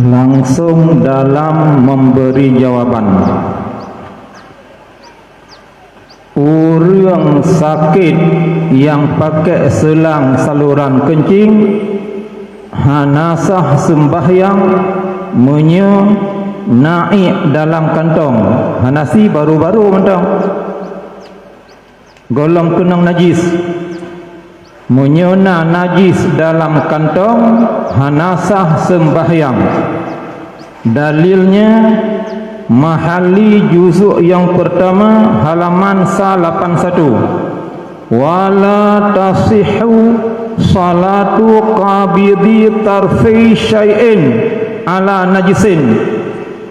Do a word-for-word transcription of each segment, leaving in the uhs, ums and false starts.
Langsung dalam memberi jawaban. Ureuëng sakét nyang pakai seulang saluran keuncing hana sah seumbahyang meunyoe na iek dalam kantong, hana si baru-baru mantong. Gohlom keunong najis. Meunyoe na najis dalam kantong, hana sah seumbahyang. Dalilnya, Mahalli juzuk nyang peurtama, halaman sa lapan satu. "Wala tasihhu salatu qabidi tarfi syai'in ala najisin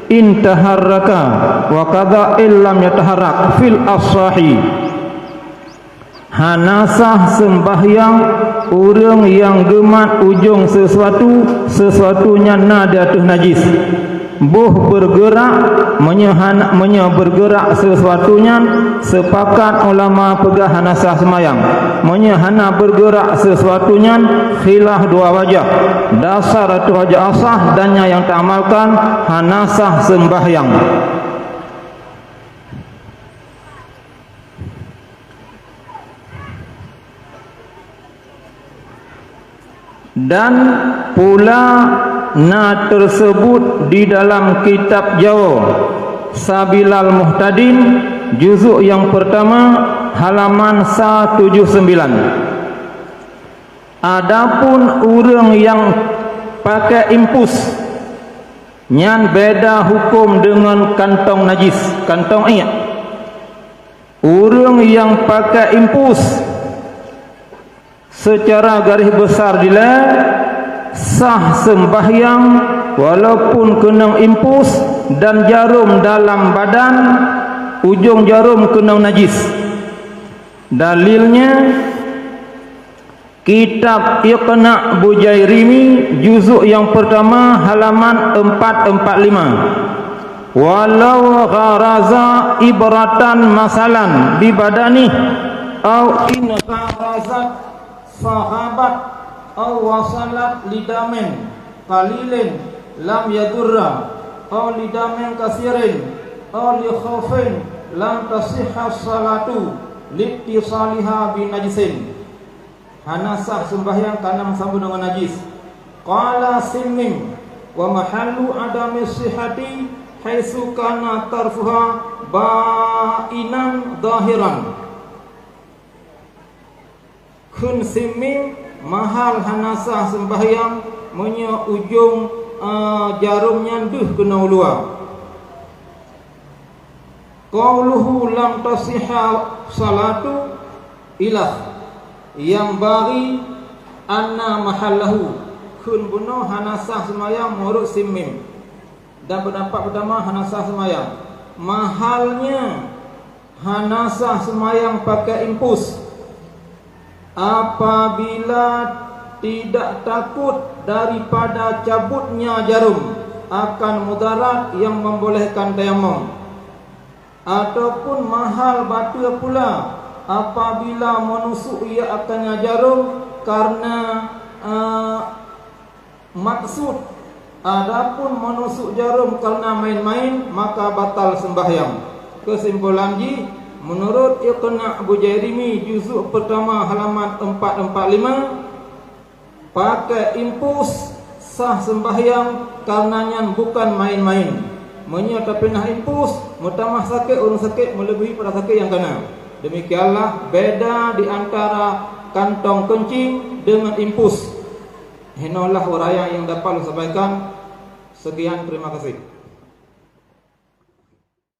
in taharraka wa kadza illam yataharrak fil asahi." Hana sah seumbahyang ureuëng nyang geumat ujong seusuatu, seusuatu nyan na di ateueh najis. Boh beurgeurak, meunyoe hana, meunyoe beurgeurak seusuatu nyan, seupakat ulama peugah hana sah seumbahyang. Meunyoe hana beurgeurak seusuatu nyan, khilaf dua wajah. Dasar ateueh wajah asah dan nyang taamalkan hana sah seumbahyang. Dan pula na teuseubut di dalam kitab Jawa Sabilal Muhtadin, juzuk nyang peurtama, halaman sa tujoh sembilan. Adapun ureuëng nyang pakai impus, nyan beda huköm deungon kantong najis, kantong iek. Ureuëng nyang pakai impus, seucara garéh beusar dilée, sah seumbahyang walaupun keunong impus dan jarom dalam badan, ujong jarom keunong najis. Dalilnya, kitab Iqna' Bujairimi, juzuk nyang peurtama, halaman empat empat lima. "Walau gharaza ibratan masalan bi badanih, au in gharazat sahabat, au wasalat lidamin qalilin lam yadurra, au lidamin kasirin, au li khaufin lam tasihha salatu litisaliha bi najisin." Hana sah seumbahyang kareuna meusambot deungon najis. Qala Simmim, "Wa mahallu adami sihhati haitsu kana tarfuha bainan zahiran." Kheun Simmim, mahal hana sah seumbahyang meunyoe ujong, eh, jarom nyan deuh keunoe u luwa. Qauluhu lam tasihha salatu ilah, yanbaghi anna mahallahu, kheun bunoe hana sah seumayang meunurot Simmim. Dan peundapat peurtama hana sah seumayang. Mahalnya hana sah seumayang pakai impus. Apabila tidak takut daripada cabutnya jarum akan mudarat yang membolehkan tayamum, ataupun mahal bateue pula apabila meunusuk ia akannya jarum karena, eh, maksud, adapun meunusuk jarum kareuna main-main, maka batal seumbahyang. Keusimpulan jih, meunurot Iqna' Bujairimi, juzuk peurtama, halaman empat empat lima, pakai impus sah seumbahyang kareuna nyan bukan main-main. Meunyoe tapinah impus, meutamah sakét ureuëng sakét meuleubihi pada sakét nyang kana. Demikianlah beda di antara kantong keuncing deungon impus. Hinoe lah uraian nyang dapat lôn sampaikan. Sekian, terima kasih.